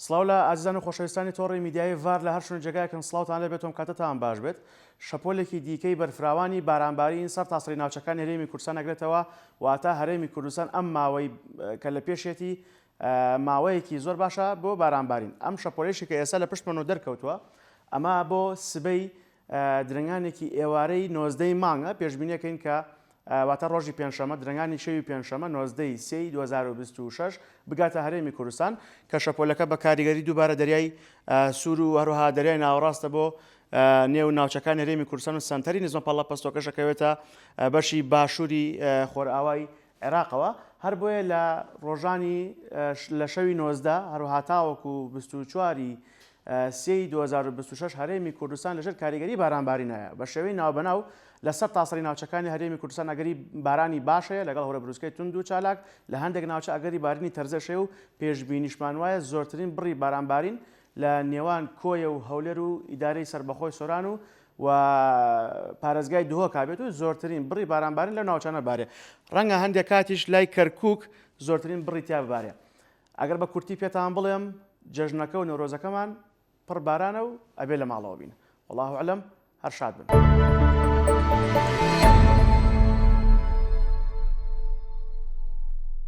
سڵاو لە ئازیزان و خۆشەویستانی تۆڕی میدیایی ڤار لە هەر شوێن جێگایەکن سڵاوتان لێبێت و کاتتان باش بێت. شەپۆلێکی دیکەی بەرفراوانی بارانبارین سەر تاسەری ناوچەکانی هەرێمی کوردستان ئەگرێتەوە، واتە هەرێمی کوردستان ئەم ماوەی کە لە پێشێتی ماوەیەکی زۆر باشە بۆ بارانبارین. ئەم شەپۆلەیشی کە ئێستا لە پشت منەوە دەرکەوتووە ئەمە بۆ سبەی درەنگانێکی ئێوارەی 19 ی مانگە پێشبینیەکەین کە واتە ڕۆژی پێنجشەمە درەنگانی شەوی پێنجشەمە 19 ی سێی 2026 بگاتە هەرێمی کوردستان کە شەپۆلەکە بە کاریگەری دووبارە دەریای سوور و هەروەها دەریای ناوەڕاستە بۆ نێو ناوچەکانی هەرێمی کوردستان و سەنتەری نزمە پەڵە پەستۆکەش ئەکەوێتە بەشی باشووری خۆرئاوای عێراقەوە، هەربۆیە لە ڕۆژانی لە شەوی 19 هەروەها تاوەکو 24 ی سێی 2026 هەرێمی کوردستان لەژێر کاریگەری بارانبارینایە بە شێوەی ناوبەناو لە سەرتاسەری ناوچەکانی هەرێمی کوردستان ئەگەری بارانی باش هەیە لەگەڵ هەورەبروسکەی توند و چالاک لە هەندێک ناوچە ئەگەری بارینی تەرزەش هەیە و پێشبینیشمان وایە زۆرترین بڕی بارانبارین لە نێوان کۆیە و هەولێر و ئیدارەی سەربەخۆی سۆران و و پارێزگای دهۆک هەبێت و زۆرترین بڕی بارانبارین لەو ناوچانە بارێ ڕەنگە هەندێک کاتیش لای کەرکک زۆرترین بڕی تیا ببارێ ئەگەر بە کورتی پێتان بڵێم جەژنەکە و نەورۆزەکەمان پڕ بارانە و ئەبێ لە ماڵەوە بین والله اعلم هەر شاد بن.